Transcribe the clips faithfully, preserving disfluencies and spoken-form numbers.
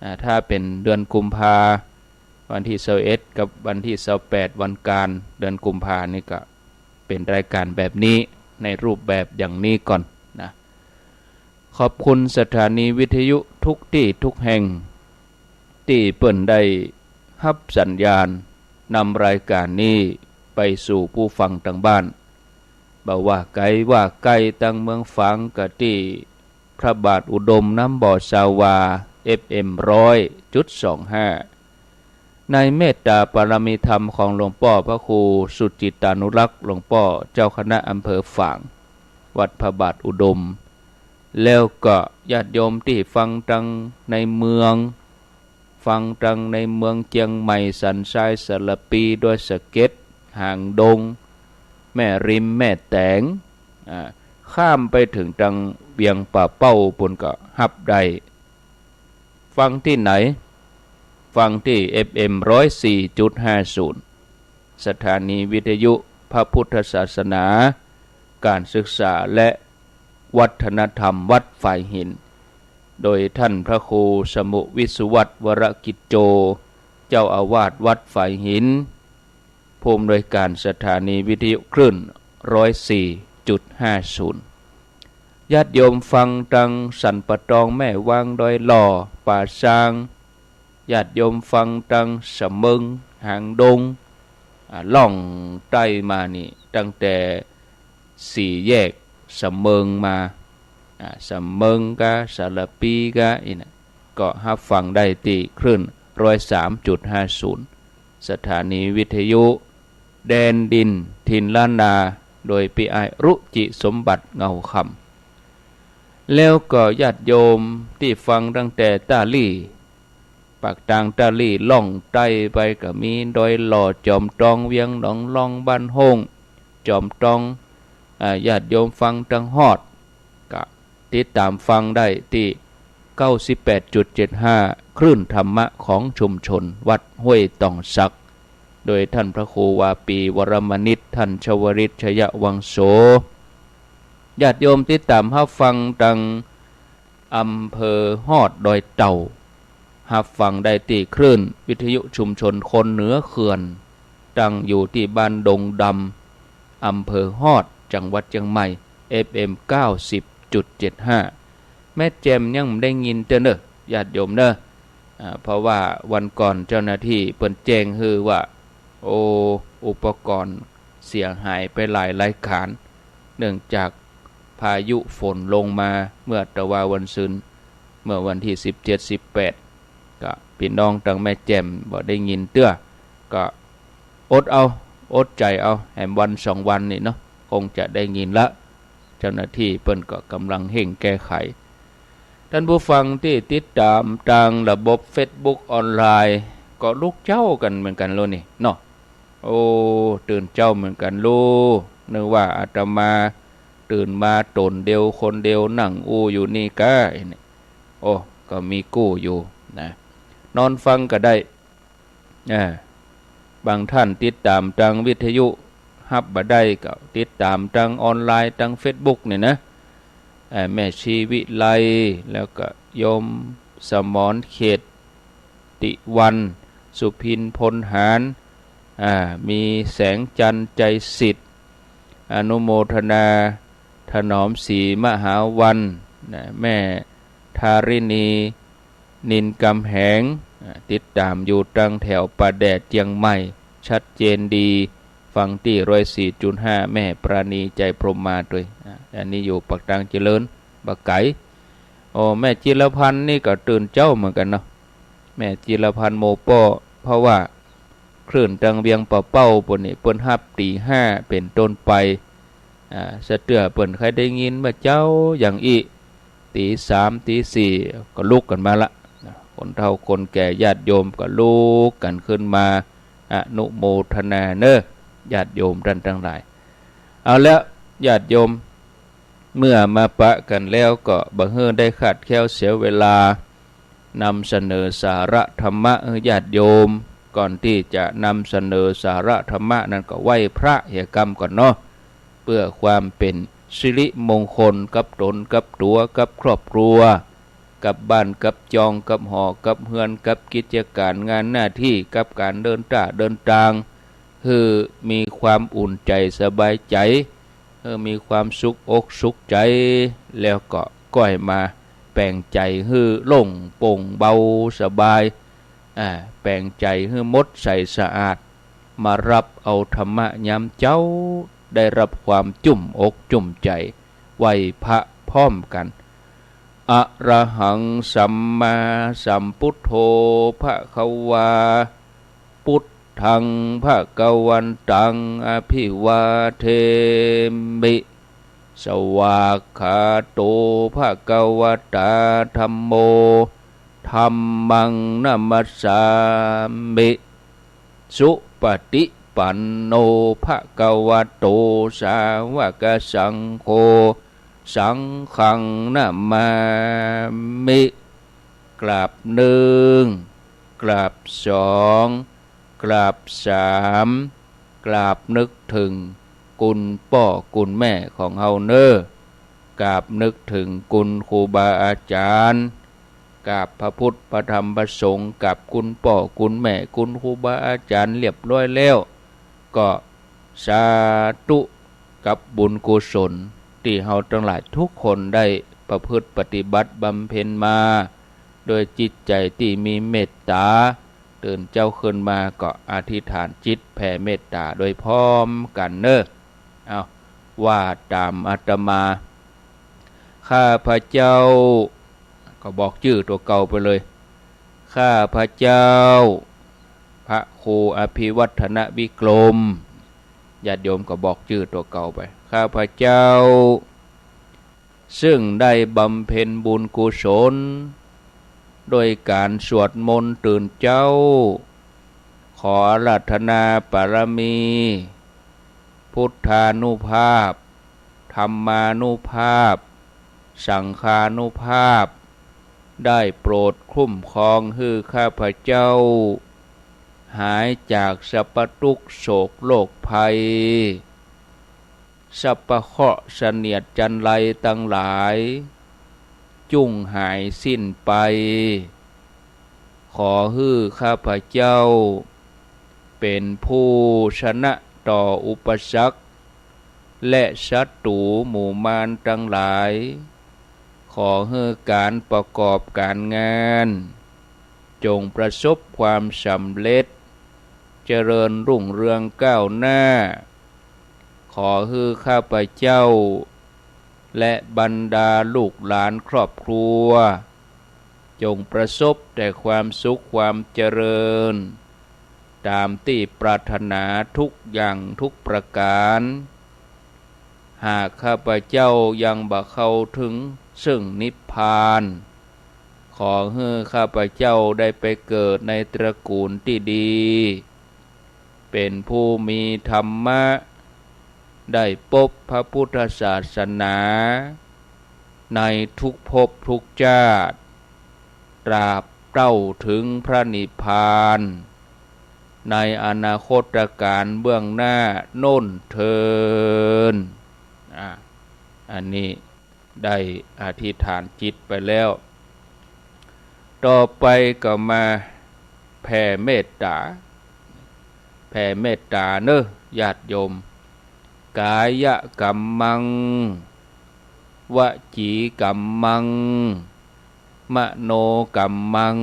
อ่า ถ้าเป๋นเดือนกุมภา วันตี้ซาวเอ็ดกับวันตี้ซาวแปด วันก๋าน เดือนกุมภานี่ก็เป๋นรายก๋านแบบนี้ ในรูปแบบอย่างนี้ก่อนนะ ขอบคุณสถานีวิทยุทุกตี้ทุกแห่ง ตี้เปิ้นได้ฮับสัญญาณนำรายก๋านนี้ไปสู่ผู้ฟังตางบ้าน บ่ว่าไก๋ว่าใก้ ตังเมืองฝางก็ตี้ พระบาทอุดมน้ำบ่อซาวา เอฟเอ็ม ร้อยจุดสองห้า ในเมตตาปารมีธรรมของหลวงป้อพระครูสุจิตตานุรักษ์ หลวงป้อเจ้าคณะอำเภอฝาง วัดพระบาทอุดม แล้วก็ญาติโยมตี้ฟังตังในเมือง ฟังตังในเมืองเจียงใหม่ สันทราย สารภี ดอยสะเก็ด หางดง แม่ริม แม่แตง อ่า ข้ามไปเถิงตังเวียงป่าเป้าปู้นก็ฮับได้ ฟังตี้ไหน ฟังตี้ เอฟเอ็ม ร้อยสี่จุดห้าศูนย์ สถานีวิทยุพระพุทธศาสนา ก๋านศึกษาและวัฒนธรรมวัดฝายหิน โดยท่านพระครูสมุห์ วิศวัฒน์ วรกิจโจ เจ้าอาวาสวัดฝายหิน ผู้อำนวยก๋านสถานีวิทยุคลื่น ร้อยสี่จุดห้าศูนย์ ญาติโยมฟังตังสันป่าตอง แม่วาง ดอยหล่อ ป่าซาง ญาติโยมฟังตังสะเมิง หางดง อ่า ล่องใต้มานี่ ตั้งแต่สี่แยกสะเมิงมา อ่า สะเมิงกา สารภีกา อี้นะ ก็ฮับฟังได้ตี้คลื่น ร้อยสามจุดห้าศูนย์ สถานีวิทยุแดนดินถิ่นล้านนา โดยปี้อ้ายรุจิสมบัติ เงาคำ แล้วก็ญาติโยมตี้ฟังตั้งแต่ต้าลี่ ปากตางต้าลี่ล่องใต้ไปก็มี ดอยหล่อ จอมตอง เวียงหนองล่อง บ้านโฮ่ง จอมตอง อ่า ญาติโยมฟังตังฮอด ก็ติดต๋ามฟังได้ตี้ เก้าสิบแปดจุดเจ็ดห้า คลื่นธรรมะของชุมชนวัดห้วยตองสัก โดยท่านพระครูวาปี วรมณิช ท่านชวริต ชยวังโส ญาติโยมติดต๋ามฮับฟังตังอำเภอฮอดดอยเต่า ฮับฟังได้ตี้คลื่นวิทยุชุมชนคนเหนือเขื่อน ตั้งอยู่ตี้บ้านดงดำ อำเภอฮอด จังหวัดเจียงใหม่ เอฟเอ็ม เก้าสิบจุดเจ็ดห้า แม่แจ่มยังบ่ได้ยินเตื้อเน่อ ญาติโยมเน่อ อ่า เพราะว่าวันก่อนเจ้าหน้าตี้เปิ้นแจ้งหื้อว่า โอ้ อุปกรณ์เสียหายไปหลายรายก๋าน เนื่องจากพายุฝนลงมาเมื่อตะวาวันซืน เมื่อวันตี้สิบเจ็ด สิบแปด ก็ปี้น้องตังแม่แจ่มบ่ได้ยินเตื้อ ก็อดเอา อดใจ๋เอา แหมวันสองวันนี่เนาะ คงจะได้ยินละ เจ้าหน้าตี้เปิ้นก็ก่ำลังเฮ่งแก้ไข ต้านผู้ฟังตี้ติดต๋ามตางระบบเฟซบุ๊กออนไลน์ ก็ลุกเจ๊ากั๋นเหมือนกั๋นโลนี่เนาะ โอ้ ตื่นเจ๊าเหมือนกั๋นลู นึกว่าอาตมาตื่นมาต๋นเดียวคนเดียวนั่งอู้อยู่นี่ก้า โอ้ ก็มีกู้อยู่นะ นอนฟังก็ได้ อ่า บางท่านติดต๋ามตางวิทยุฮับบ่ได้ก็ติดต๋ามตางออนไลน์ตางเฟซบุ๊กนี่นะ อ่า แม่ชีวิไล แล้วก็โยมสมรเขตติวรรณ สุพิน พลหาร อ่า มีแสงจันทร์ ใจสิทธิ์ อนุโมทนา ถนอมศรีมหาวัน นะ แม่ธาริณี นินกำแหง อ่า ติดต๋ามอยู่ตางแถวป่าแดดเจียงใหม่ ชัดเจนดี ฟังตี้ ร้อยสี่จุดห้า แม่ปราณี ใจพรหมมาตวย อ่า อันนี้อยู่ปากตางเจริญ บ่ไก๋ โอ้ แม่จิรพันธ์นี่ก็ตื่นเจ๊าเหมือนกั๋นเนาะ แม่จิรพันธ์โมป้อ เพราะว่าคลื่นตางเวียงป่าเป้าปู้นนี่เปิ้นฮับตี๋ห้าเป๋นต้นไป อ่า สะเตื้อเปิ้นใค่ได้ยินเมื่อเจ๊าอย่างอี้ ตี๋สาม ตี๋สี่ ก็ลุกกั๋นมาละ คนเฒ่าคนแก่ญาติโยมก็ลุกกั๋นขึ้นมา อนุโมทนาเน่อ ญาติโยมต้านตังหลาย เอาละ ญาติโยม เมื่อมาปะกั๋นแล้วก็บ่หื้อได้ขาดแคลนเสียเวลา นำเสนอสาระธรรมะหื้อญาติโยม ก่อนตี้จะนำเสนอสาระธรรมะนั้นก็ไหว้พระเหียกำก่อนเนาะ เปื้อความเป๋นสิริมงคลกับตนกับตั๋วกับครอบครัว กับบ้านกับจอง กับหอกับเฮือน กับกิจก๋านงานหน้าตี้ กับก๋านเดินต้าเดินตาง หื้อมีความอุ่นใจ๋สบายใจ๋ หื้อมีความสุขอกสุขใจ๋ แล้วก็ก้อยมาแป๋งใจ๋หื้อโล่งโป่งเบาสบาย อ่า แป๋งใจ๋หื้อหมดใสสะอาด มาฮับเอาธรรมะยามเจ๊า ได้ฮับความจุ่มอกจุ่มใจ๋ ไหว้พระพร้อมกั๋น อะระหังสัมมาสัมพุทโธภะคะวา พุทธังภะคะวันตังอะภิวาเทมิ สวากขาโตภะคะวะตาธัมโม ธัมมังนะมัสสามิ สุปะฏิปันโนภะคะวะโตสาวะกะสังโฆ สังฆังนะมามิ กราบนึ่ง กราบสอง กราบสาม กราบนึกเถิงกุณป้อกุณแม่ของเฮาเน่อ กราบนึกเถิงกุณครูบาอาจ๋ารย์ กราบพระพุทธพระธรรมพระสงฆ์ กราบกุณป้อกุณแม่กุณครูบาอาจ๋ารย์เรียบร้อยแล้ว ก็สาธุกับบุญกุศลตี้เฮาตังหลายทุกคนได้ประพฤติปฏิบัติบำเพ็ญมา โดยจิตใจ๋ตี้มีเมตต๋า ตื่นเจ๊าขึ้นมาก็อธิษฐานจิตแผ่เมตต๋าโดยพร้อมกั๋นเน่อ เอา ว่าต๋ามอาตมา ข้าพเจ้า ก็บอกจื้อตั๋วเก่าไปเลย ข้าพเจ้า พระครูอภิวัฒนวิกรม ญาติโยมก็บอกจื้อตั๋วเก่าไป ข้าพเจ้า ซึ่งได้บำเพ็ญบุญกุศล โดยก๋านสวดมนต์ตื่นเจ๊า ขออาราธนาปารมี พุทธานุภาพ ธัมมานุภาพ สังฆานุภาพ ได้โปรดคุ้มครองหื้อข้าพเจ้า หายจากสรรพตุ๊กข์โศกโรคภัย สรรพเคราะห์เสนียดจัญไรตังหลาย จุ่งหายสิ้นไป ขอหื้อข้าพเจ้า เป๋นผู้ชนะต่ออุปสรรค และศัตรูหมู่มารตังหลาย ขอหื้อก๋านประกอบก๋านงาน จงประสบความสำเร็จ เจริญรุ่งเรืองก้าวหน้า ขอหื้อข้าพเจ้า และบรรดาลูกหลานครอบครัว จงประสบแต่ความสุขความเจริญ ต๋ามตี้ปรารถนาทุกอย่างทุกประก๋าน หากข้าพเจ้ายังบ่เข้าเถิงซึ่งนิพพาน ขอหื้อข้าพเจ้าได้ไปเกิดในตระกูลตี้ดี เป๋นผู้มีธรรมะ ได้ปบพระพุทธศาสนา ในทุกภพทุกจาติ ตราบเต้าเถิงพระนิพพาน ในอนาคตก๋าลเบื้องหน้าโน้นเทอญ อ่ะ อันนี้ได้อธิษฐานจิตไปแล้ว ต่อไปก็มาแผ่เมตต๋า แผ่เมตต๋าเน่อญาติโยม กายกัมมัง วจีกัมมัง มโนกัมมัง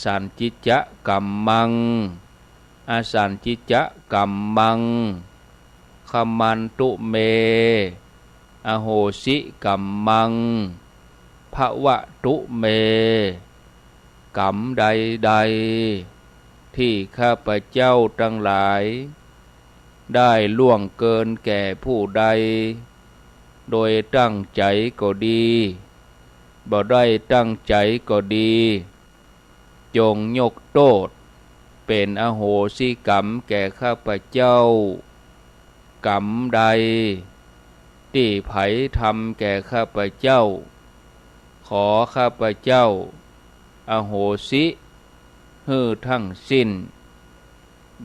สัญญิจจะกัมมัง อสัญญิจจะกัมมัง ขมันตุเม อโหสิกัมมัง ภวตุเม กรรมใดๆ ที่ข้าพเจ้าตังหลาย ได้ล่วงเกินแก่ผู้ใด โดยตั้งใจ๋ก็ดี บ่ได้ตั้งใจ๋ก็ดี จงยกโต้ษเป๋นอโหสิกรรมแก่ข้าพเจ้า กรรมใดตี้ใผทำแก่ข้าพเจ้า ขอข้าพเจ้าอโหสิหื้อทั้งสิ้น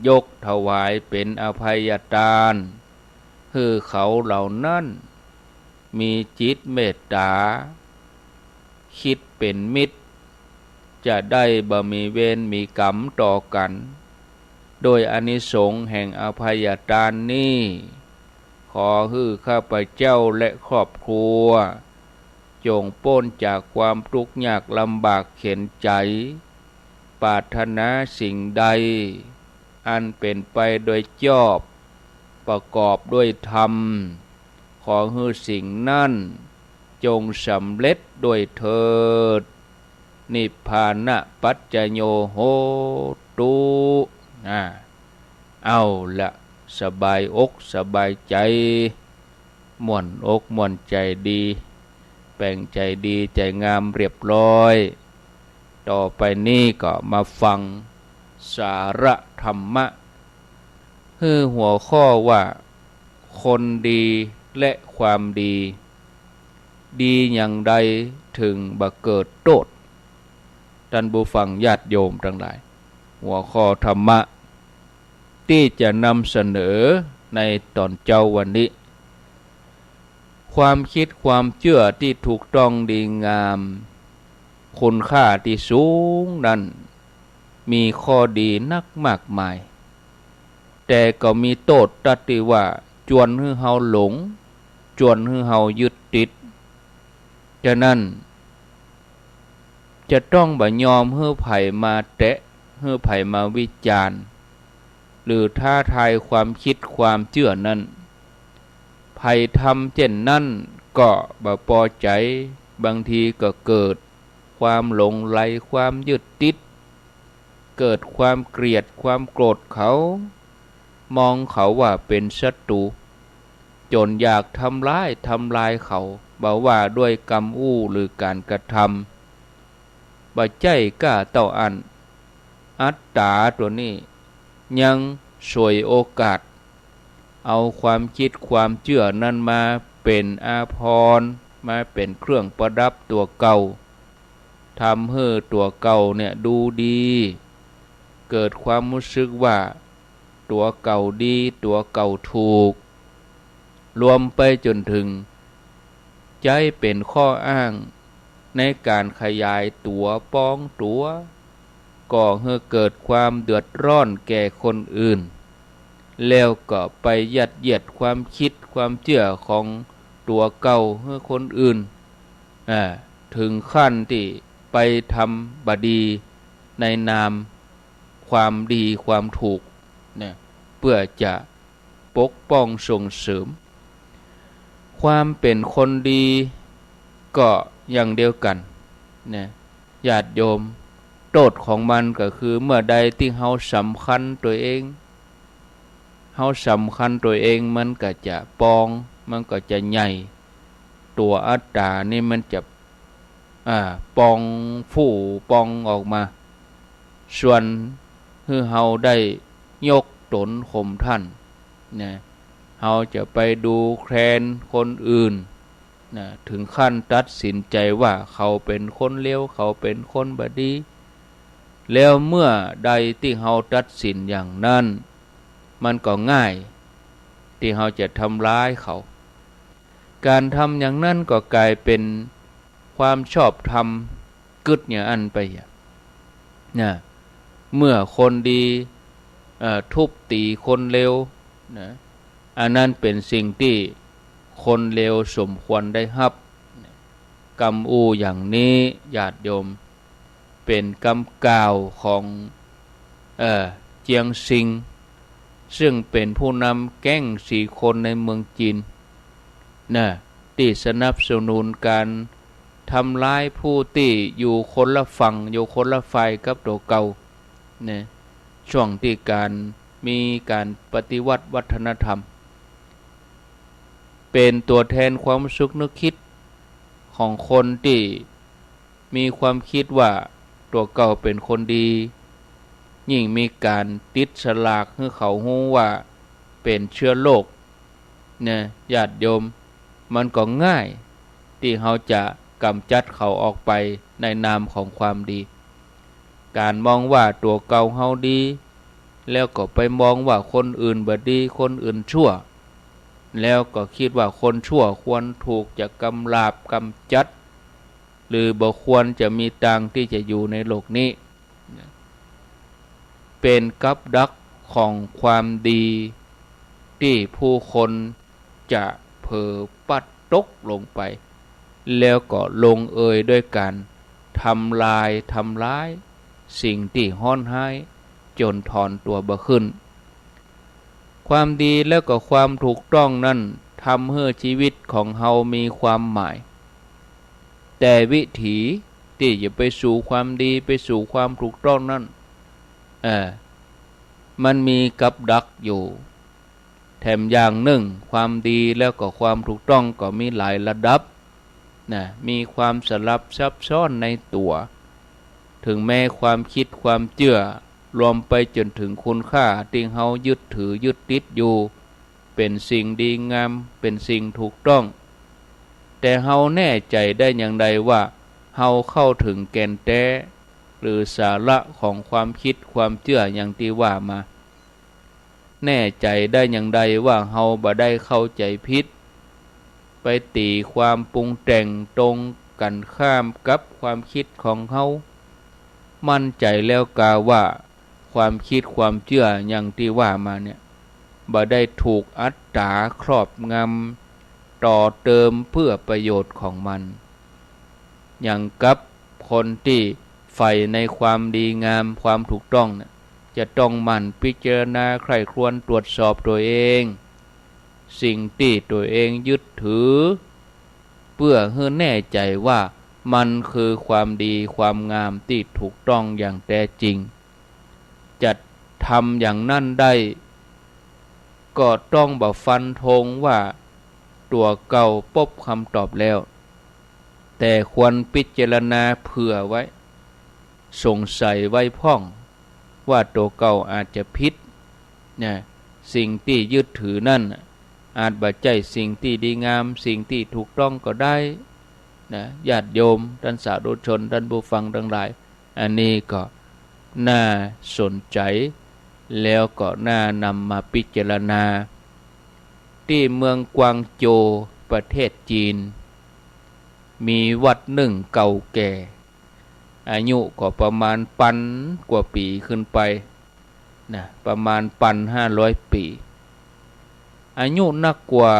ยกถวายเป๋นอภัยตาน หื้อเขาเหล่านั้นมีจิตเมตต๋า คิดเป๋นมิตร จะได้บ่มีเวรมีก๋รรมต่อกั๋น โดยอานิสงส์แห่งอภัยตานนี้ ขอหื้อข้าพเจ้าและครอบครัว จงป๊นจากความตุ๊กข์ยากลำบากเข็ญใจ๋ ปรารถนาสิ่งใด อันเป๋นไปโดยจอบ ประกอบด้วยธรรม ขอหื้อสิ่งนั้นจงสำเร็จด้วยเทอญ นิพพานะปัจจโยโหตุ อ่า เอาละ สบายอกสบายใจ๋ ม่วนอกม่วนใจ๋ดี แป๋งใจ๋ดีใจ๋งามเรียบร้อย ต่อไปนี้ก็มาฟังสาระธรรมะ หื้อหัวข้อว่า คนดีและความดี ดีอย่างใดถึงบ่เกิดโต้ษ ต้านผู้ฟังญาติโยมตังหลาย หัวข้อธรรมะตี้จะนำเสนอในต๋อนเจ๊าวันนี้ ความคิดความเจื้อตี้ถูกต้องดีงาม คุณค่าตี้สูงนั้น มีข้อดีนักมากมาย แต่ก็มีโต้ษตั๊ดตี้ว่า จวนหื้อเฮาหลง จวนหื้อเฮายึดติด ฉะนั้น จะต้องบ่ยอมหื้อใผมาแตะ หื้อใผมาวิจารณ์ หรือท้าทายความคิดความเจื้อนั้น ใผทำเจ้นนั้นก็บ่ปอใจ๋ บางทีก็เกิดความหลงใหล ความยึดติด เกิดความเกลียดความโกรธเขา มองเขาว่าเป๋นศัตรู๋ จ๋นอยากทำร้ายทำลายเขา บ่ว่าด้วยกำอู้หรือก๋านกระทำ บ่ใจ้ก้าเต้าอั้น อัตต๋าตั๋วนี้ยังฉวยโอกาส เอาความคิดความเจื้อนั้นมาเป๋นอาภรณ์ มาเป๋นเครื่องประดับตั๋วเก่า ทำหื้อตั๋วเก่าเนี่ยดูดี เกิดความฮู้สึกว่าตั๋วเก่าดี ตั๋วเก่าถูก รวมไปจ๋นเถิง ใจ๊เป๋นข้ออ้างในก๋านขยายตั๋วปองตั๋ว ก่อหื้อเกิดความเดือดร้อนแก่คนอื่น แล้วก็ไปยัดเยียดความคิดความเจื้อของตั๋วเก่าหื้อคนอื่น อ่า เถิงขั้นตี้ไปทำบ่ดีในนามความดีความถูกเนี่ย เปื้อจะปกป้องส่งเสริม ความเป๋นคนดีก็อย่างเดียวกั๋นเนี่ย ญาติโยม โต้ษของมันก็คือเมื่อใดตี้เฮาสำคัญตั๋วเอง เฮาสำคัญตั๋วเองมันก็จะปอง มันก็จะใหญ่ ตั๋วอัตต๋านี่มันจะ อ่า ปองฟู่ปองออกมา ส่วนหื้อเฮาได้ยกต๋นข่มท่านนะ เฮาจะไปดูแคลนคนอื่นนะ เถิงขั้นตัดสินใจ๋ว่าเขาเป๋นคนเลว เขาเป๋นคนบ่ดี แล้วเมื่อใดตี้เฮาตัดสินอย่างนั้น มันก็ง่ายตี้เฮาจะทำร้ายเขา ก๋านทำอย่างนั้นก็ก๋ายเป๋นความชอบธรรมกึ๊ดอย่างอั้นไปอะ นะ เมื่อคนดี เอ่อ ทุบตี๋คนเลว นะ อันนั้นเป๋นสิ่งตี้คนเลวสมควรได้ฮับ กำอู้อย่างนี้ ญาติโยม เป๋นกำกล่าวของ เอ่อ เจียงซิง ซึ่งเป๋นผู้นำแก๊งสี่คนในเมืองจีน นะ ตี้สนับสนุนก๋านทำร้ายผู้ตี้อยู่คนละฝั่ง อยู่คนละฝ่ายกับตั๋วเก่า นะ ช่วงตี้ก๋านมีก๋านปฏิวัติวัฒนธรรม เป๋นตั๋วแทนความรู้สึกนึกกึ๊ดของคนตี้มีความกึ๊ดว่าตั๋วเก่าเป๋นคนดี ยิ่งมีก๋านติดฉลากหื้อเขาฮู้ว่าเป๋นเชื้อโรค เนี่ย ญาติโยม มันก็ง่ายตี้เฮาจะก๋ำจัดเขาออกไปในนามของความดี ก๋านมองว่าตั๋วเก่าเฮาดี แล้วก็ไปมองว่าคนอื่นบ่ดี คนอื่นชั่ว แล้วก็กึ๊ดว่าคนชั่วควรถูกจะกำราบก๋ำจัด หรือบ่ควรจะมีตางตี้จะอยู่ในโลกนี้ เป๋นกับดักของความดีตี้ผู้คนจะเผลอพลัดตกลงไป แล้วก็ลงเอยด้วยก๋านทำลาย ทำร้ายสิ่งตี้ฮ้อนฮ้าย จ๋นถอนตั๋วบ่ขึ้น ความดีแล้วก็ความถูกต้องนั้นทำหื้อจีวิตของเฮามีความหมาย แต่วิถีตี้จะไปสู่ความดี ไปสู่ความถูกต้องนั้น เอ่อ มันมีกับดักอยู่ แถมอย่างหนึ่ง ความดีแล้วก็ความถูกต้องก็มีหลายระดับ นะ มีความสลับซับซ้อนในตั๋ว เถิงแม้ความกึ๊ดความเจื้อ รวมไปจ๋นเถิงคุณค่าตี้เฮายึดถือยึดติดอยู่ เป๋นสิ่งดีงาม เป๋นสิ่งถูกต้อง แต่เฮาแน่ใจ๋ได้อย่างใดว่าเฮาเข้าเถิงแก่นแต๊ หรือสาระของความกึ๊ดความเจื้ออย่างตี้ว่ามา แน่ใจ๋ได้อย่างใดว่าเฮาบ่ได้เข้าใจ๋ผิด ไปตี๋ความปรุงแต่งตรงกั๋นข้ามกับความกึ๊ดของเฮา มั่นใจ๋แล้วกาว่าความกึ๊ดความเจื้ออย่างตี้ว่ามาเนี่ย บ่ได้ถูกอัตต๋าครอบงำ ต่อเติมเปื้อประโยชน์ของมัน อย่างกับคนตี้ใฝ่ในความดีงาม ความถูกต้องเนี่ย จะต้องหมั่นพิจารณาใคร่ครวญตรวจสอบตั๋วเอง สิ่งตี้ตั๋วเองยึดถือ เปื้อหื้อแน่ใจ๋ว่ามันคือความดีความงามตี้ถูกต้องอย่างแต๊จริง จะทำอย่างนั้นได้ ก็ต้องบ่ฟันธงว่าตั๋วเก่าปบกำตอบแล้ว แต่ควรพิจารณาเผื่อไว้ สงสัยไว้พ่อง ว่าตั๋วเก่าอาจจะผิด นะ สิ่งตี้ยึดถือนั้นน่ะ อาจบ่ใจ้สิ่งตี้ดีงาม สิ่งตี้ถูกต้องก็ได้ นะ ญาติโยม ต้านสาธุชน ต้านผู้ฟังตังหลาย อันนี้ก็น่าสนใจ๋ แล้วก็น่านำมาพิจารณา ตี้เมืองกวางโจว ประเทศจีน มีวัดนึ่งเก่าแก่ อายุก็ประมาณปันกว่าปี๋ขึ้นไป นะ ประมาณปันห้าร้อยปี๋ อายุนักกว่า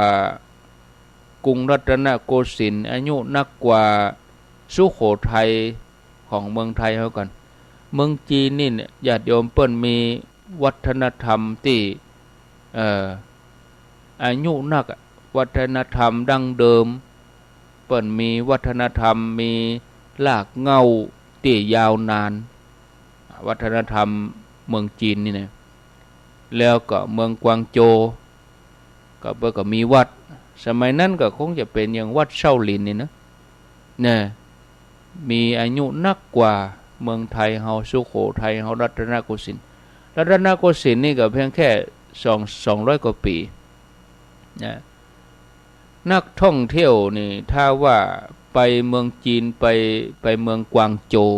กรุงรัตนโกสินทร์ อายุนักกว่าสุโขทัยของเมืองไทยเฮากั๋น เมืองจีนนี่เนี่ย ญาติโยม เปิ้นมีวัฒนธรรมตี้ เอ่อ อายุนักอะ วัฒนธรรมดั้งเดิม เปิ้นมีวัฒนธรรม มีรากเหง้าตี้ยาวนาน วัฒนธรรมเมืองจีนนี่นะ แล้วก็เมืองกวางโจว ก็เปิ้นก็มีวัด สมัยนั้นก็คงจะเป๋นอย่างวัดเส้าหลินนี่นะ นะ มีอายุนักกว่าเมืองไทยเฮา สุโขทัยเฮา รัตนโกสินทร์ รัตนโกสินทร์นี่ก็เพียงแค่สอง สองร้อยกว่าปี๋ นะ นักท่องเที่ยวนี่ ถ้าว่าไปเมืองจีน ไป ไปเมืองกวางโจว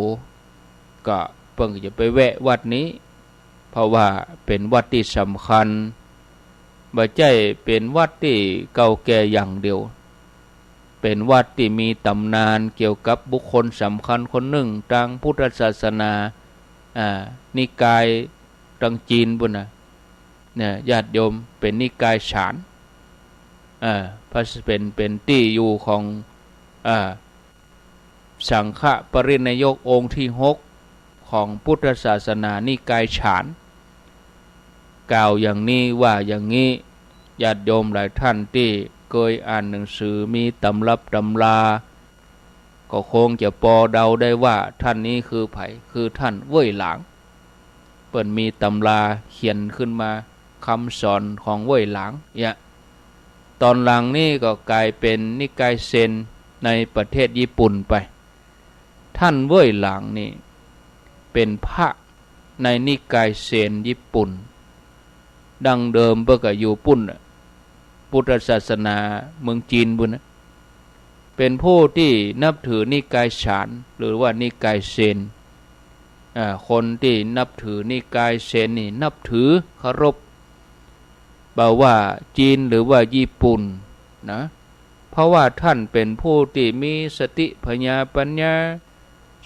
ก็เปิ้นก็จะไปแวะวัดนี้ เพราะว่าเป๋นวัดตี้สำคัญ บ่ใจ้เป๋นวัดตี้เก่าแก่อย่างเดียว เป๋นวัดตี้มีต๋ำนานเกี่ยวกับบุคคลสำคัญคนนึ่งตางพุทธศาสนา อ่า นิกายตางจีนปู้นนะ เนี่ย ญาติโยม เป๋นนิกายฉาน อ่า พระ เป๋น เป๋นตี้อยู่ของ อ่า สังฆปริณายกองค์ตี้หกของพุทธศาสนา นิกายฉาน กล่าวอย่างนี้ว่าอย่างนี้ ญาติโยมหลายท่านตี้เกยอ่านหนังสือ มีต๋ำรับต๋ำรา ก็คงจะปอเดาได้ว่าท่านนี้คือใผ คือท่านเว่ยหลาง เปิ้นมีต๋ำราเขียนขึ้นมา กำสอนของเว่ยหลาง เนี่ย ต๋อนหลังนี่ก็ก๋ายเป๋นนิกายเซนในประเทศญี่ปุ่นไป ท่านเว่ยหลางนี่เป๋นพระในนิกายเซนญี่ปุ่น ดั้งเดิมเปิ้นก็อยู่ปู้นน่ะ พุทธศาสนาเมืองจีนปู้นน่ะ เป๋นผู้ตี้นับถือนิกายฉาน หรือว่านิกายเซน อ่า คนตี้นับถือนิกายเซนนี่นับถือเคารพ บ่ว่าจีนหรือว่าญี่ปุ่นนะ เพราะว่าท่านเป๋นผู้ตี้มีสติปั๋ญญา ปั๋ญญา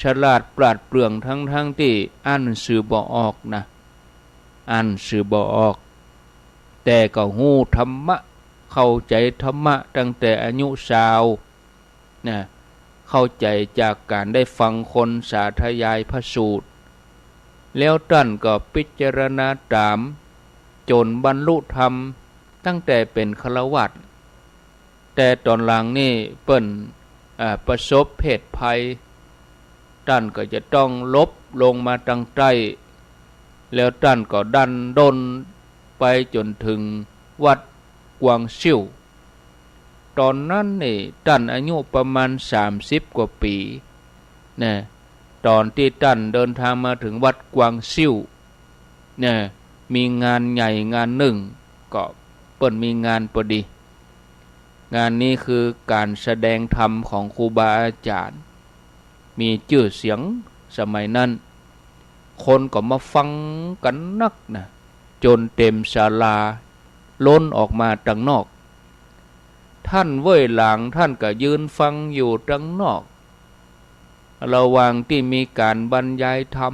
ฉลาดปราดเปรื่อง ทั้งๆ ตี้อ่านสือบ่ออกนะ อ่านสือบ่ออก แต่ก็ฮู้ธรรมะ เข้าใจ๋ธรรมะตั้งแต่อายุซาวนะ เข้าใจ๋จากก๋านได้ฟังคนสาธยายพระสูตร แล้วต้านก็ปิจารณาต๋าม จ๋นบรรลุธรรมตั้งแต่เป๋นฆราวาส แต่ต๋อนหลังนี่เปิ้น อ่า ประสบเพศภัย ต้านก็จะต้องหลบลงมาตางใต้ แล้วต้านก็ดั้นด้นไปจ๋นเถิงวัดกวางซิ่ว ต๋อนนั้นนี่ต้านอายุประมาณสามสิบกว่าปี๋นะ ต๋อนตี้ต้านเดินทางมาเถิงวัดกวางซิ่ว เนี่ย มีงานใหญ่งานนึ่ง ก็เปิ้นมีงานปอดี งานนี้คือก๋านแสดงธรรมของครูบาอาจ๋ารย์ มีจื้อเสียงสมัยนั้น คนก็มาฟังกั๋นนักนะ จ๋นเต๋มศาลา ล้นออกมาตางนอก ต้านเว่ยหลางต้านก็ยืนฟังอยู่ตางนอก ระหว่างตี้มีก๋านบรรยายธรรม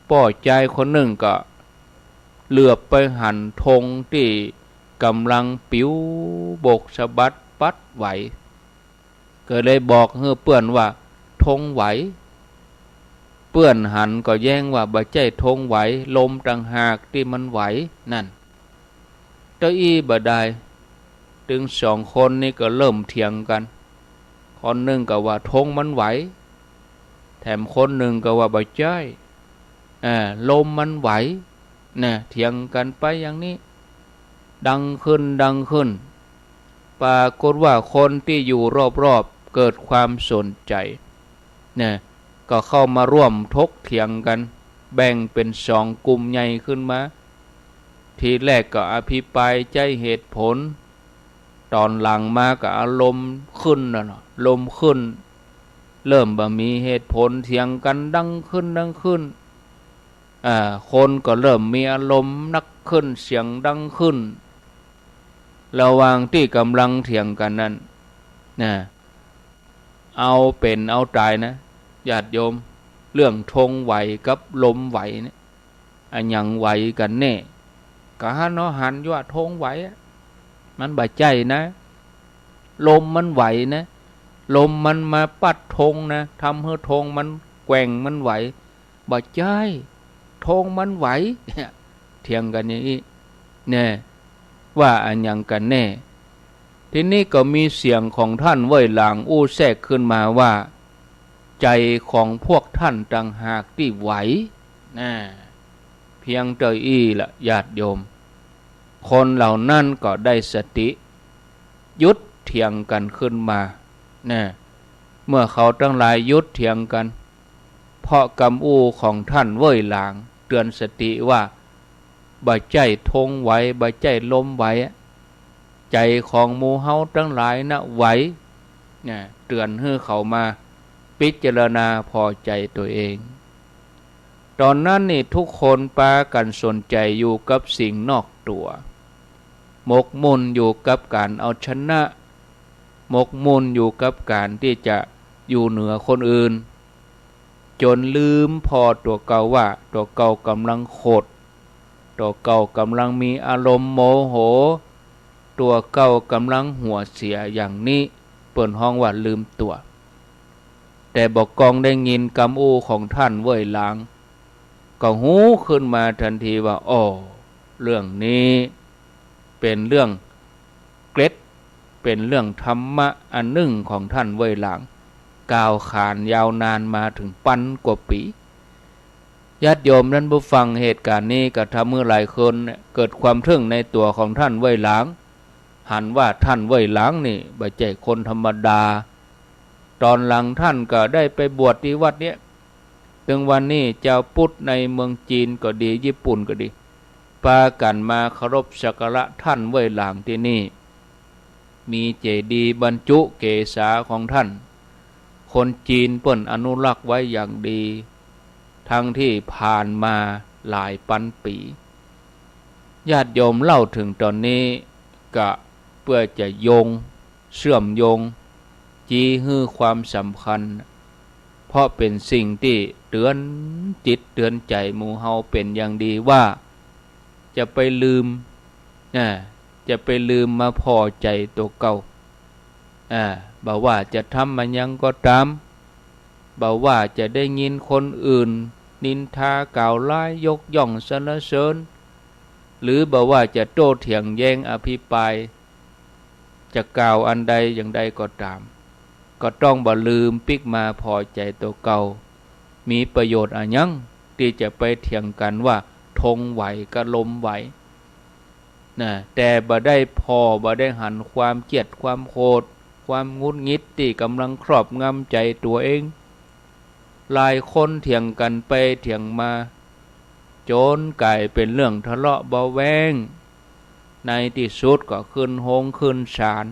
ป้อจายคนนึ่งก็เหลือบไปหันธงตี้ก่ำลังปิ๋วบกสะบัดปั๊ดไหว ก็เลยบอกหื้อเปื้อนว่า ธงไหว เปื้อนหันก็แย้งว่า บ่ใจ้ธงไหว ลมต่างหากตี้มันไหว นั่น เต้าอี้บ่ดาย ตึงสองคนนี้ก็เริ่มเถียงกั๋น คนนึ่งก็ว่าธงมันไหว แถมคนนึ่งก็ว่าบ่ใจ้ อ่า ลมมันไหว นะ เถียงกั๋นไปอย่างนี้ ดังขึ้น ดังขึ้น ปรากฏว่าคนตี้อยู่รอบๆ เกิดความสนใจ๋ นะ ก็เข้ามาร่วมถกเถียงกั๋น แบ่งเป๋นสองกลุ่มใหญ่ขึ้นมา ทีแรกก็อภิปรายใจ๊เหตุผล ต๋อนหลังมาก็อารมณ์ขึ้นแล้วเนาะ อารมณ์ขึ้น เริ่มบ่มีเหตุผล เถียงกั๋นดังขึ้น ดังขึ้น อ่า คนก็เริ่มมีอารมณ์นักขึ้น เสียงดังขึ้น ระหว่างตี้ก่ำลังเถียงกั๋นนั้น นะ เอาเป๋นเอาต๋ายนะ ญาติโยม เรื่องธงไหวกับลมไหวเนี่ย อะหยังไหวกั๋นแน่ ก็หันเนาะ หันอยู่ว่าธงไหวอะ มันบ่ใจ้นะ ลมมันไหวนะ ลมมันมาปั๊ดธงนะ ทำหื้อธงมันแกว่งมันไหว บ่ใจ้ ธงมันไหว เถียงกั๋นอย่างอี้ แน่ ว่าอะหยังกั๋นแน่ ทีนี้ก็มีเสียงของต้านเว่ยหลางอู้แทรกขึ้นมาว่า ใจ๋ของพวกต้านต่างหากตี้ไหว นะ เพียงเต้าอี้ละญาติโยม คนเหล่านั้นก็ได้สติ หยุดเถียงกั๋นขึ้นมา นะ เมื่อเขาตังหลายหยุดเถียงกั๋น เพราะกำอู้ของต้านเว่ยหลางเตื๋อนสติว่า บ่ใจ้ธงไหว บ่ใจ้ลมไหว ใจ๋ของหมู่เฮาตังหลายนะไหว นะ เตื๋อนหื้อเขามาพิจารณาผ่อใจ๋ตั๋วเอง ต๋อนนั้นนี่ทุกคนปากั๋นสนใจ๋อยู่กับสิ่งนอกตั๋ว หมกมุ่นอยู่กับก๋านเอาชนะ หมกมุ่นอยู่กับก๋านตี้จะอยู่เหนือคนอื่น จ๋นลืมผ่อตั๋วเก่าว่าตั๋วเก่าก่ำลังโขด ตั๋วเก่าก่ำลังมีอารมณ์โมโห ตั๋วเก่าก่ำลังหัวเสียอย่างนี้ เปิ้นฮ้องว่าลืมตั๋ว แต่บ่ากองได้ยินกำอู้ของต้านเว่ยหลาง ก็ฮู้ขึ้นมาตันทีว่า อ้อ เรื่องนี้เป๋นเรื่องเกร็ด เป๋นเรื่องธรรมะอันนึ่งของต้านเว่ยหลาง กล่าวขานยาวนานมาเถิงปันกว่าปี๋ ญาติโยมต้านผู้ฟัง เหตุก๋ารณ์นี้ก็ทำหื้อหลายคนเนี่ยเกิดความทึ่งในตั๋วของต้านเว่ยหลาง หันว่าต้านเว่ยหลางนี่บ่ใจ้คนธรรมดา ต๋อนหลังต้านก็ได้ไปบวชตี้วัดเนี้ย ตึงวันนี้จาวพุทธในเมืองจีนก็ดี ญี่ปุ่นก็ดี ปากั๋นมาเคารพสักการะต้านเว่ยหลางตี้นี่ มีเจดีย์บรรจุเกศาของต้าน คนจีนเปิ้นอนุรักษ์ไว้อย่างดี ทั้งตี้ผ่านมาหลายปันปี๋ ญาติโยมเล่าเถิงต๋อนนี้ก็เปื้อจะโยง เชื่อมโยง จี๋หื้อความสำคัญ เพราะเป๋นสิ่งตี้เตื๋อนจิตเตื๋อนใจ๋หมู่เฮาเป๋นอย่างดีว่า จะไปลืม อ่า จะไปลืมมาผ่อใจ๋ตั๋วเก่า อ่า บ่ว่าจะทำอะหยังก็ต๋าม บ่ว่าจะได้ยินคนอื่นนินทากล่าวร้ายยกย่องสรรเสริญ หรือบ่ว่าจะโต้เถียงแย้งอภิปราย จะกล่าวอันใดอย่างใดก็ต๋าม ก็ต้องบ่ลืมปิ๊กมาผ่อใจ๋ตั๋วเก่า มีประโยชน์อะหยังตี้จะไปเถียงกั๋นว่าธงไหวกับลมไหว นะ แต่บ่ได้ผ่อ บ่ได้หันความเกลียด ความโขด ความหงุดหงิดตี้ก่ำลังครอบงำใจ๋ตั๋วเอง หลายคนเถียงกั๋นไปเถียงมา จ๋นก๋ายเป๋นเรื่องทะเลาะเบาะแว้ง ในตี้สุดก็ขึ้นโฮงขึ้นศาล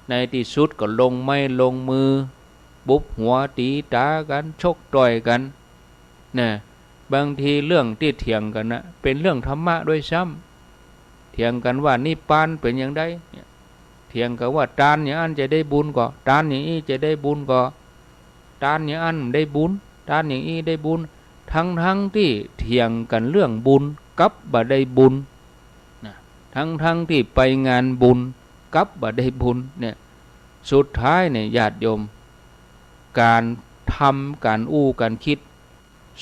ในตี้สุดก็ลงไม้ลงมือ บุบหัวตี๋ต๋ากั๋น ชกต่อยกั๋น นะ บางทีเรื่องตี้เถียงกั๋นนะ เป๋นเรื่องธรรมะด้วยซ้ำ เถียงกั๋นว่านิพพานเป๋นอย่างใด เนี่ย เถียงกั๋นว่าตานอย่างอั้นจะได้บุญก่อ ตานอย่างอี้จะได้บุญก่อ ตานอย่างอั้นได้บุญ ตานอย่างอี้ได้บุญ ทั้งๆ ตี้เถียงกั๋นเรื่องบุญ กลับบ่ได้บุญ นะ ทั้งๆ ตี้ไปงานบุญ กลับบ่ได้บุญ เนี่ย สุดท้ายเนี่ย ญาติโยม ก๋านทำ ก๋านอู้ ก๋านกึ๊ด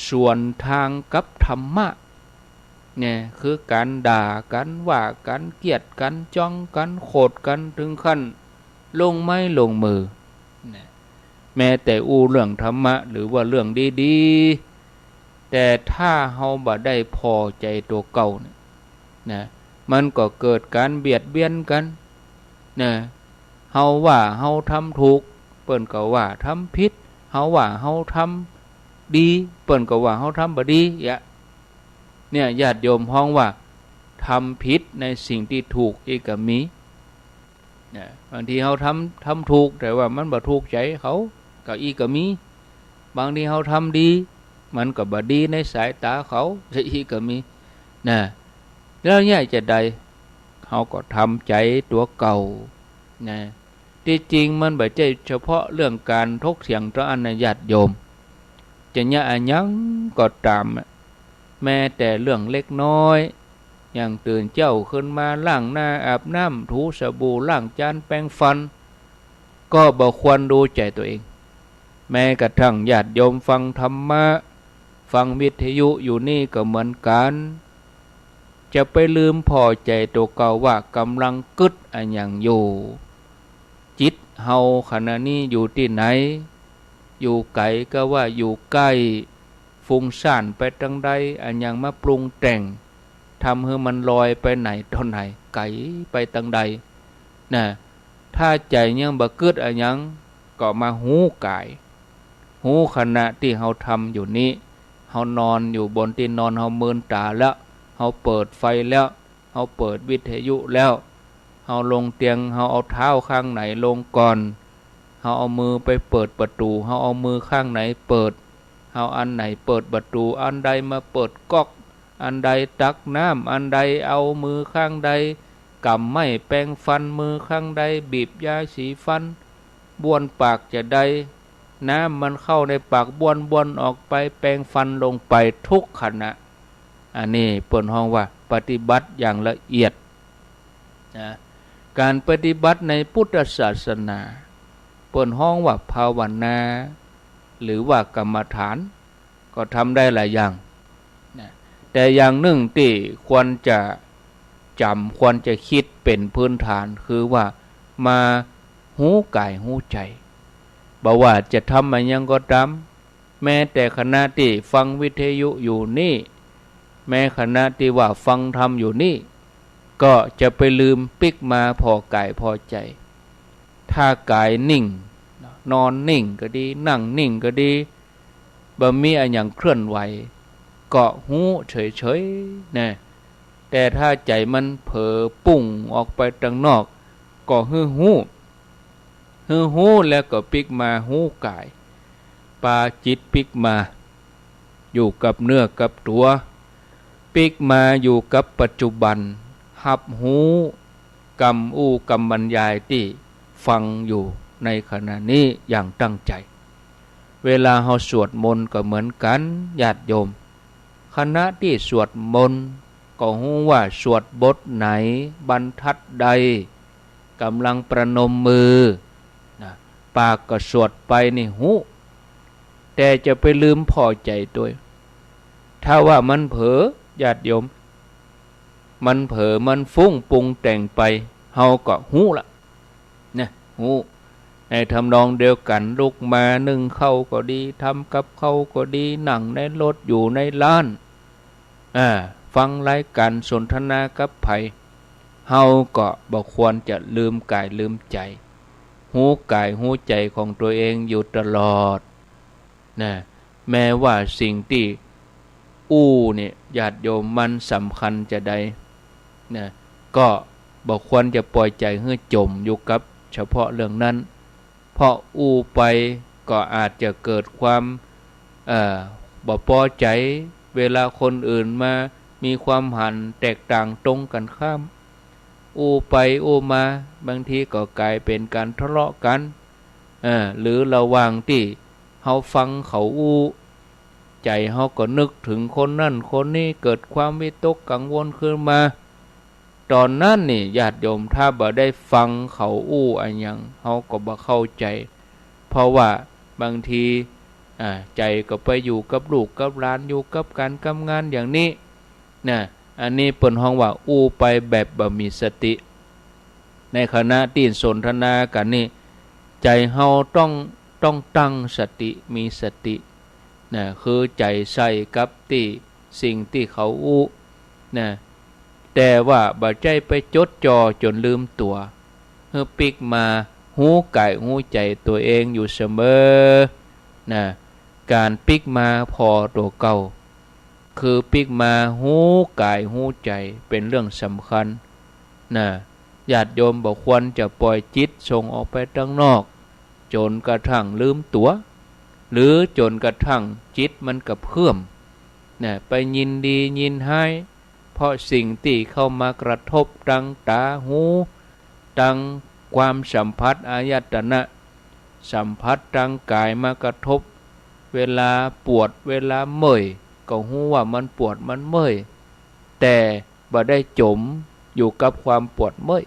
สวนตางกับธรรมะ เนี่ย คือก๋านด่า ก๋านว่า ก๋านเกลียด ก๋านจ้อง ก๋านโขด ก๋านเถิงขั้นลงไม้ลงมือ เนี่ย แม้แต่อู้เรื่องธรรมะหรือว่าเรื่องดีๆ แต่ถ้าเฮาบ่ได้ผ่อใจ๋ตั๋วเก่าเนี่ย นะ มันก็เกิดก๋านเบียดเบียนกั๋น นะ เฮาว่าเฮาทำถูก เปิ้นก็ว่าทำผิด เฮาว่าเฮาทำดี เปิ้นก็ว่าเฮาทำบ่ดี เยียะ เนี่ย ญาติโยมฮ้องว่าทำผิดในสิ่งตี้ถูกอี้ก็มี นะ บางทีเฮาทำ ทำถูก แต่ว่ามันบ่ถูกใจ๋เขา ก็อี้ก็มี บางทีเฮาทำดี มันก็บ่ดีในสายต๋าเขา อี้ก็มี นะ แล้วเนี่ยจะใด เฮาก็ทำใจ๋ตั๋วเก่า นะ ตี้จริงมันบ่ใจ้เฉพาะเรื่องก๋านถกเถียงเต้าอั้นนะ ญาติโยม จะเยียะอะหยังก็ต๋ามอะ แม้แต่เรื่องเล็กน้อย อย่างตื่นเจ๊าขึ้นมาล้างหน้าอาบน้ำ ถูสบู่ ล้างจาน แปรงฟัน ก็บ่ควรดูใจ๋ตั๋วเอง แม้กระทั่งญาติโยมฟังธรรมะ ฟังวิทยุอยู่นี่ก็เหมือนกั๋น จะไปลืมผ่อใจ๋ตั๋วเก่าว่าก่ำลังกึ๊ดอะหยังอยู่ จิตเฮาขณะนี้อยู่ตี้ไหน อยู่ไก๋ก็ว่าอยู่ใก้ ฟุ้งซ่านไปตางใด อะหยังมาปรุงแต่ง ทำหื้อมันลอยไปไหนต่อไหน ไก๋ไปตางใด นะ ถ้าใจ๋ยังบ่กึ๊ดอะหยัง ก็มาฮู้ก๋าย ฮู้ขณะตี้เฮาทำอยู่นี้ เฮานอนอยู่บนตี้นอน เฮามืนต๋าแล้ว เฮาเปิดไฟแล้ว เฮาเปิดวิทยุแล้ว เฮาลงเตียง เฮาเอาเท้าข้างไหนลงก่อน เฮาเอามือไปเปิดประตู๋ เฮาเอามือข้างไหนเปิด เฮาอันไหนเปิดประตู๋ อันใดมาเปิดก๊อก อันใดตักน้ำ อันใดเอามือข้างใดก๋ำไม้แปรงฟัน มือข้างใดบีบยาสีฟัน บ้วนปากจะใด น้ำมันเข้าในปากบ้วนๆ ออกไป แปรงฟันลงไปทุกขณะ อันนี้เปิ้นฮ้องว่าปฏิบัติอย่างละเอียด นะ ก๋านปฏิบัติในพุทธศาสนา เปิ้นฮ้องว่าภาวนา หรือว่ากรรมฐาน ก็ทำได้หลายอย่าง นะ แต่อย่างนึ่งตี้ควรจะจ๋ำ ควรจะกึ๊ดเป๋นพื้นฐาน คือว่ามาฮู้ก๋ายฮู้ใจ๋ บ่ว่าจะทำอะหยังก็ต๋าม แม้แต่ขณะตี้ฟังวิทยุอยู่นี่ แม้ขณะตี้ว่าฟังธรรมอยู่นี่ ก็จะไปลืมปิ๊กมาผ่อก๋ายผ่อใจ๋ ถ้าก๋ายนิ่ง นอนนิ่งก็ดี นั่งนิ่งก็ดี บ่มีอะหยังเคลื่อนไหว ก็ฮู้เฉยๆ นะ แต่ถ้าใจ๋มันเผลอปุ้งออกไปตางนอก ก็หื้อฮู้ หื้อฮู้แล้วก็ปิ๊กมาฮู้ก๋าย ปาจิตปิ๊กมาอยู่กับเนื้อกับตั๋ว ปิ๊กมาอยู่กับปัจจุบัน ฮับฮู้กำอู้กำบรรยายตี้ ฟังอยู่ในขณะนี้อย่างตั้งใจ๋ เวลาเฮาสวดมนต์ก็เหมือนกั๋น ญาติโยม ขณะตี้สวดมนต์ก็ฮู้ว่าสวดบทไหน บรรทัดใด ก่ำลังประนมมือ นะ ปากก็สวดไปนี่ฮู้ แต่จะไปลืมผ่อใจ๋ตวย ถ้าว่ามันเผลอ ญาติโยม มันเผลอ มันฟุ้งปรุงแต่งไป เฮาก็ฮู้ละ นะ ฮู้ ในทำนองเดียวกั๋น ลุกมานึ่งข้าวก็ดี ทำกับข้าวก็ดี นั่งในรถ อยู่ในร้าน อ่า ฟังรายก๋านสนทนากับใผ เฮาก็บ่ควรจะลืมก๋ายลืมใจ๋ ฮู้ก๋ายฮู้ใจ๋ของตั๋วเองอยู่ตลอด นะ แม้ว่าสิ่งตี้อู้เนี่ย ญาติโยม มันสำคัญจาใด นะ ก็บ่ควรจะปล่อยใจ๋หื้อจ๋มอยู่กับเฉพาะเรื่องนั้น เพราะอู้ไปก็อาจจะเกิดความ เอ่อ บ่ปอใจ๋ เวลาคนอื่นมามีความหันแตกต่างตรงกั๋นข้าม อู้ไปอู้มา บางทีก็ก๋ายเป๋นก๋านทะเลาะกั๋น เอ่อ หรือระหว่างตี้เฮาฟังเขาอู้ ใจ๋เฮาก็นึกเถิงคนนั้นคนนี้ เกิดความวิตกกังวลขึ้นมา ต๋อนนั้นนี่ ญาติโยม ถ้าบ่ได้ฟังเขาอู้อะหยัง เฮาก็บ่เข้าใจ๋ เพราะว่าบางที อ่า ใจ๋ก็ไปอยู่กับลูกกับหลาน อยู่กับก๋านกับงานอย่างนี้ นะ อันนี้เปิ้นฮ้องว่าอู้ไปแบบบ่มีสติ ในขณะตี้สนทนากั๋นนี่ ใจ๋เฮาต้อง ต้องตั้งสติ มีสติ นะ คือใจ๋ใส่กับตี้สิ่งตี้เขาอู้ นะ แต่ว่าบ่ใจ้ไปจดจ่อจ๋นลืมตั๋ว หื้อปิ๊กมาฮู้ก๋ายฮู้ใจ๋ตั๋วเองอยู่เสมอ นะ ก๋านปิ๊กมาผ่อตั๋วเก่า คือปิ๊กมาฮู้ก๋ายฮู้ใจ๋เป๋นเรื่องสำคัญ นะ ญาติโยม บ่ควรจะปล่อยจิตส่งออกไปตังนอก จ๋นกระทั่งลืมตั๋ว หรือจ๋นกระทั่งจิตมันกระเพื่อม นะ ไปยินดียินฮ้าย เพราะสิ่งตี้เข้ามากระทบตังต๋าหู ตังความสัมผัสอายตนะ สัมผัสตังก๋ายมากระทบ เวลาปวด เวลาเมื่อย ก็ฮู้ว่ามันปวดมันเมื่อย แต่บ่ได้จ๋มอยู่กับความปวดเมื่อย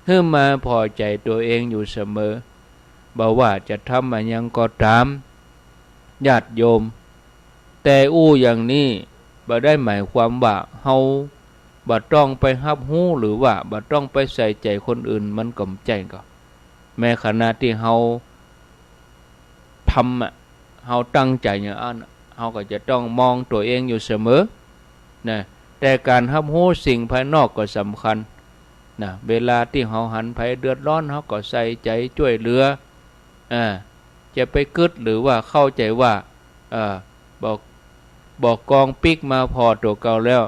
หื้อมาผ่อใจ๋ตั๋วเองอยู่เสมอ บ่ว่าจะทำอะหยังก็ต๋าม ญาติโยม แต่อู้อย่างนี้บ่ได้หมายความว่าเฮาบ่ต้องไปฮับฮู้ หรือว่าบ่ต้องไปใส่ใจ๋คนอื่น มันก็บ่ใจ้ก่อ แม้ขณะตี้เฮาทำอะ เฮาตั้งใจ๋อย่างอั้นอะ เฮาก็จะต้องมองตั๋วเองอยู่เสมอ นะ แต่ก๋านฮับฮู้สิ่งภายนอกก็สำคัญ นะ เวลาตี้เฮาหันใผเดือดร้อน เฮาก็ใส่ใจ๋จ้วยเหลือ อ่า จะไปกึ๊ดหรือว่าเข้าใจ๋ว่า เอ่อ บ่ บ่กองปิ๊กมาผ่อตั๋วเก่าแล้ว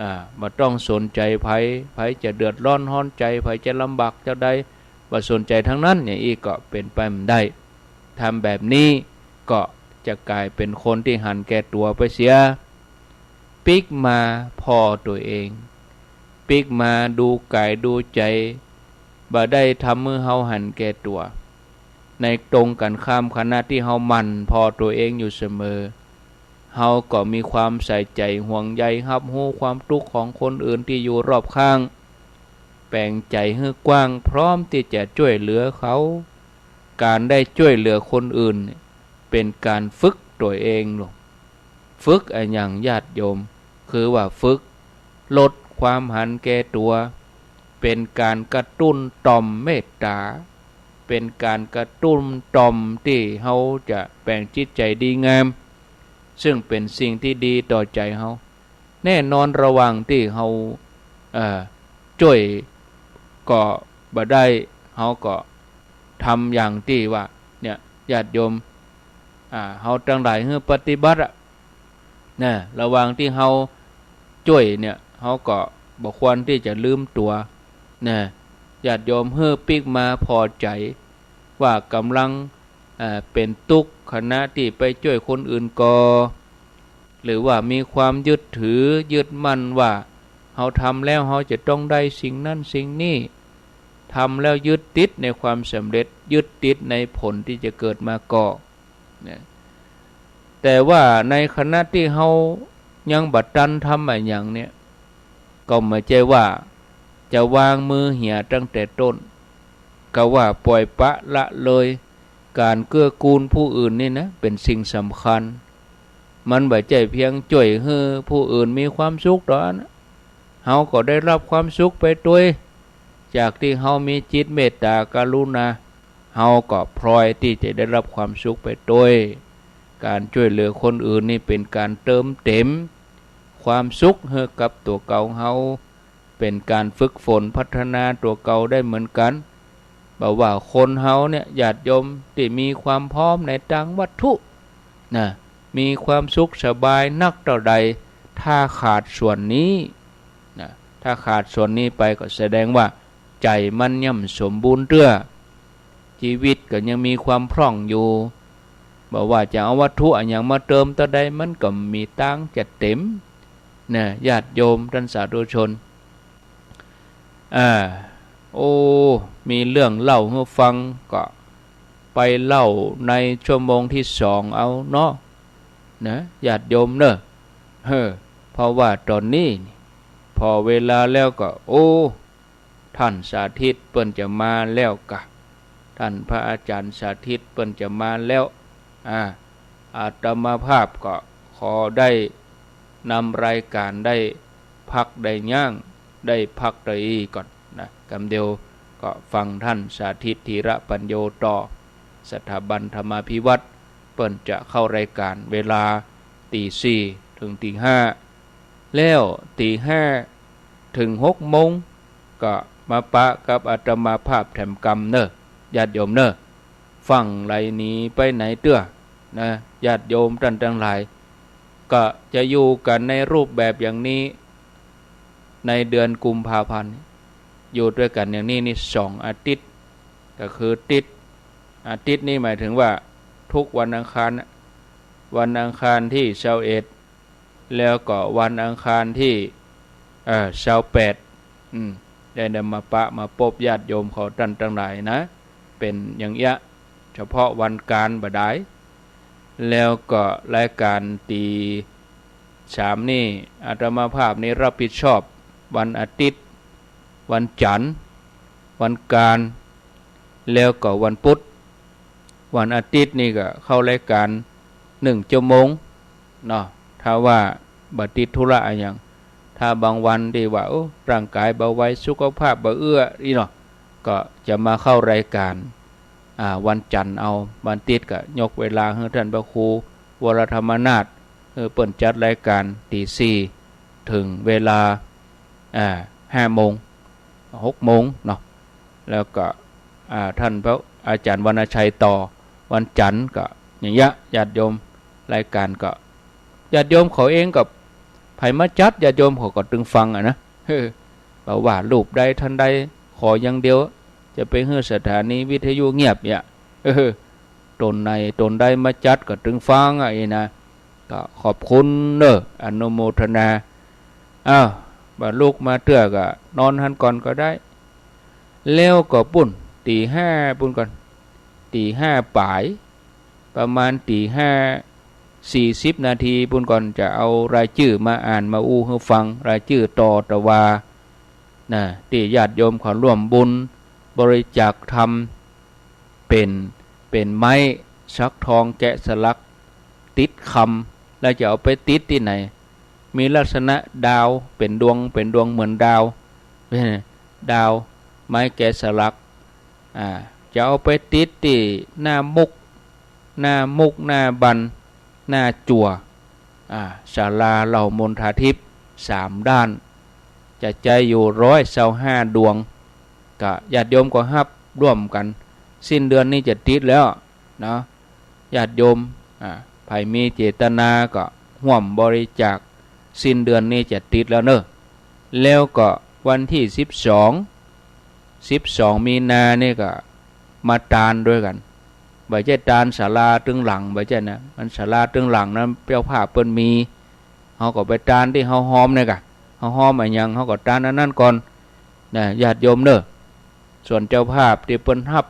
อ่า บ่ต้องสนใจ๋ใผ ใผจะเดือดร้อนฮ้อนใจ๋ ใผจะลำบากจาใด บ่สนใจ๋ตังนั้น อย่างอี้ก็เป๋นไปบ่ได้ ทำแบบนี้ก็จะก๋ายเป๋นคนตี้หันแก่ตั๋วไปเสีย ปิ๊กมาผ่อตั๋วเอง ปิ๊กมาดูก๋ายดูใจ๋ บ่ได้ทำหื้อเฮาหันแก่ตั๋ว ในตรงกั๋นข้าม ขณะตี้เฮาหมั่นผ่อตั๋วเองอยู่เสมอ เฮาก็มีความใส่ใจ๋ห่วงใย ฮับฮู้ความตุ๊กข์ของคนอื่นตี้อยู่รอบข้าง แป๋งใจ๋หื้อกว้าง พร้อมตี้จะจ้วยเหลือเขา ก๋านได้จ้วยเหลือคนอื่น เป๋นก๋านฝึกตั๋วเองลูก ฝึกอะหยัง ญาติโยม คือว่าฝึกลดความหันแก่ตั๋ว เป๋นก๋านกระตุ้นต่อมเมตต๋า เป๋นก๋านกระตุ้นต่อมตี้เฮาจะแป๋งจิตใจ๋ดีงาม ซึ่งเป๋นสิ่งตี้ดีต่อใจ๋เฮา แน่นอน ระหว่างตี้เฮา เอ่อ จ้วยก็บ่ได้ เฮาก็ทำอย่างตี้ว่า เนี่ย ญาติโยม อ่า เฮาตังหลายหื้อปฏิบัติอะ นะ ระหว่างตี้เฮาจ้วยเนี่ย เฮาก็บ่ควรตี้จะลืมตั๋ว นะ ญาติโยม หื้อปิ๊กมาผ่อใจ๋ ว่าก๋ำลัง เอ่อ เป๋นตุ๊กข์ขณะตี้ไปจ้วยคนอื่นก่อ หรือว่ามีความยึดถือยึดมั่นว่า เฮาทำแล้วเฮาจะต้องได้สิ่งนั้นสิ่งนี้ ทำแล้วยึดติดในความสำเร็จ ยึดติดในผลตี้จะเกิดมาก่อ นะ แต่ว่าในขณะตี้เฮายังบ่ตันทำอะหยังเนี่ย ก็บ่ใจ้ว่าจะวางมือเหียตั้งแต่ต้น กาว่าปล่อยปละละเลย ก๋านเกื้อกูลผู้อื่นนี่นะ เป๋นสิ่งสำคัญ มันบ่ใจ้เพียงจ้วยหื้อผู้อื่นมีความสุขเต้าอั้น เฮาก็ได้ฮับความสุขไปตวย จากตี้เฮามีจิตเมตตากรุณา เฮาก็พลอยตี้จะได้ฮับความสุขไปตวย ก๋านจ้วยเหลือคนอื่นนี่เป๋นก๋านเติมเต็มความสุขหื้อกับตั๋วเก่าเฮา เป๋นก๋านฝึกฝนพัฒนาตั๋วเก่าได้เหมือนกั๋น บ่ว่าคนเฮาเนี่ย ญาติโยมตี้มีความพร้อมในตางวัตถุ นะ มีความสุขสบายนักเต้าใด ถ้าขาดส่วนนี้ นะ ถ้าขาดส่วนนี้ไปก็แสดงว่าใจ๋มันยังบ่สมบูรณ์เตื้อ จีวิตก็ยังมีความพร่องอยู่ บ่ว่าจะเอาวัตถุอะหยังมาเติมเต้าใด มันก็บ่มีตางจะเต๋ม นะ ญาติโยมต้านสาธุชน อ่า โอ้ มีเรื่องเล่าหื้อฟัง ก็ไปเล่าในชั่วโมงตี้สองเอาเนาะ นะ ญาติโยมเน่อ เฮ้อ เพราะว่าต๋อนนี้นี่ ผ่อเวลาแล้วก็ โอ้ ต้านสาธิตเปิ้นจะมาแล้วกา ต้านพระอาจ๋ารย์สาธิตเปิ้นจะมาแล้ว อ่า อาตมาภาพก็ขอได้นำรายก๋านได้พักได้ยั้ง ได้พักได้อี้ก่อนนะ กำเดียวก็ฟังต้านสาธิต ธีระปัญโญ ต่อ สถาบันธรรมาภิวัฒน์ เปิ้นจะเข้ารายก๋านเวลาตีสี่เถิงตีห้า แล้วตีห้าเถิงหกโมง ก็มาปะกับอาตมาภาพแถมกำเน่อ ญาติโยมเน่อ ฟั่งไหลหนีไปไหนเตื้อ นะ ญาติโยมต้านตังหลาย ก็จะอยู่กั๋นในรูปแบบอย่างนี้ ในเดือนกุมภาพันธ์ อยู่ตวยกั๋นอย่างนี้นี่สองอาทิตย์ ก็คือติด อาทิตย์นี้หมายถึงว่าทุกวันอังคารนะ วันอังคารตี้ซาวเอ็ด แล้วก็วันอังคารตี้ เอ่อ ซาวแปด อืม ได้ ได้มาปะมาปบญาติโยมเขาต้านตังหลายนะ เป๋นอย่างเอี้ย เฉพาะวันก๋านบ่ดาย แล้วก็รายก๋านตีสามนี่ อาตมาภาพนี่ฮับผิดชอบวันอาทิตย์ วันจั๋นทร์ วันก๋าน แล้วก็วันปุธ วันอาทิตย์นี่ก็เข้ารายก๋านหนึ่งชั่วโมงเนาะ ถ้าว่าบ่ติดธุระอะหยัง ถ้าบางวันตี้ว่า โอ้ ร่างก๋ายบ่ไหว สุขภาพบ่เอื้ออี้เนาะ ก็จะมาเข้ารายก๋าน อ่า วันจั๋นทร์เอา วันอาทิตย์ก็ยกเวลาหื้อต้านพระครูวรธรรมนาถ หื้อเปิ้นจัดรายก๋านตีสี่เถิงเวลา อ่า ห้าโมง หกโมงเนาะ แล้วก็ อ่า ต้านพระอาจ๋ารย์วรรณชัยต่อ วันจั๋นทร์ก็อย่างเอี้ย ญาติโยม รายก๋านก็ ญาติโยมเขาเองก็ ใผมาจัด ญาติโยมเขาก็ตึงฟังอะนะ เฮ้อ บ่ว่ารูปใดต้านใด ขออย่างเดียว จะไปหื้อสถานีวิทยุเงียบเอี้ย เออ ตนไหนตนใดมาจัดก็ตึงฟังอะอี้นะ ก็ขอบคุณเน่อ อนุโมทนา อ้าว บ่ลุกมาเตื้อก็นอนหั้นก่อนก็ได้ แล้วก็ปุ้น ตีห้าปุ้นก่อน ตีห้าป๋าย ประมาณตีห้าสี่สิบนาทีปุ้นก่อน จะเอารายจื้อมาอ่านมาอู้หื้อฟัง รายจื้อต่อตะวา นะ ตี้ญาติโยมเขาร่วมบุญบริจาคธรรม เป๋น เป๋นไม้สักทองแกะสลักติดคำ แล้วจะเอาไปติดตี้ไหน มีลักษณะดาว เป๋นดวง เป๋นดวงเหมือนดาว ดาว ไม้แกะสลัก อ่า จะเอาไปติดตี้หน้ามุก หน้ามุก หน้าบัน หน้าจั่ว อ่า ศาลาเหล่ามณฑาทิพย์สามด้าน จะใจ๊อยู่ร้อยซาวห้าดวง ก็ญาติโยมก็ฮับร่วมกั๋น สิ้นเดือนนี้จะติดแล้วเนาะ ญาติโยม อ่า ใผมีเจตนาก็ฮ่วมบริจาค สิ้นเดือนนี้จะติดแล้วเน่อ แล้วก็วันตี้สิบสอง สิบสองมีนานี่ก็มาตานตวยกั๋น บ่ใจ้ตานศาลาตึงหลัง บ่ใจ้นะ อันศาลาตึงหลังนั้นเจ้าภาพเปิ้นมี เฮาก็ไปตานตี้เฮาฮอมนี่ก่ะ เฮาฮอมอะหยัง เฮาก็ตานอันนั้นก่อน นะ ญาติโยมเน่อ ส่วนเจ้าภาพตี้เปิ้นฮับ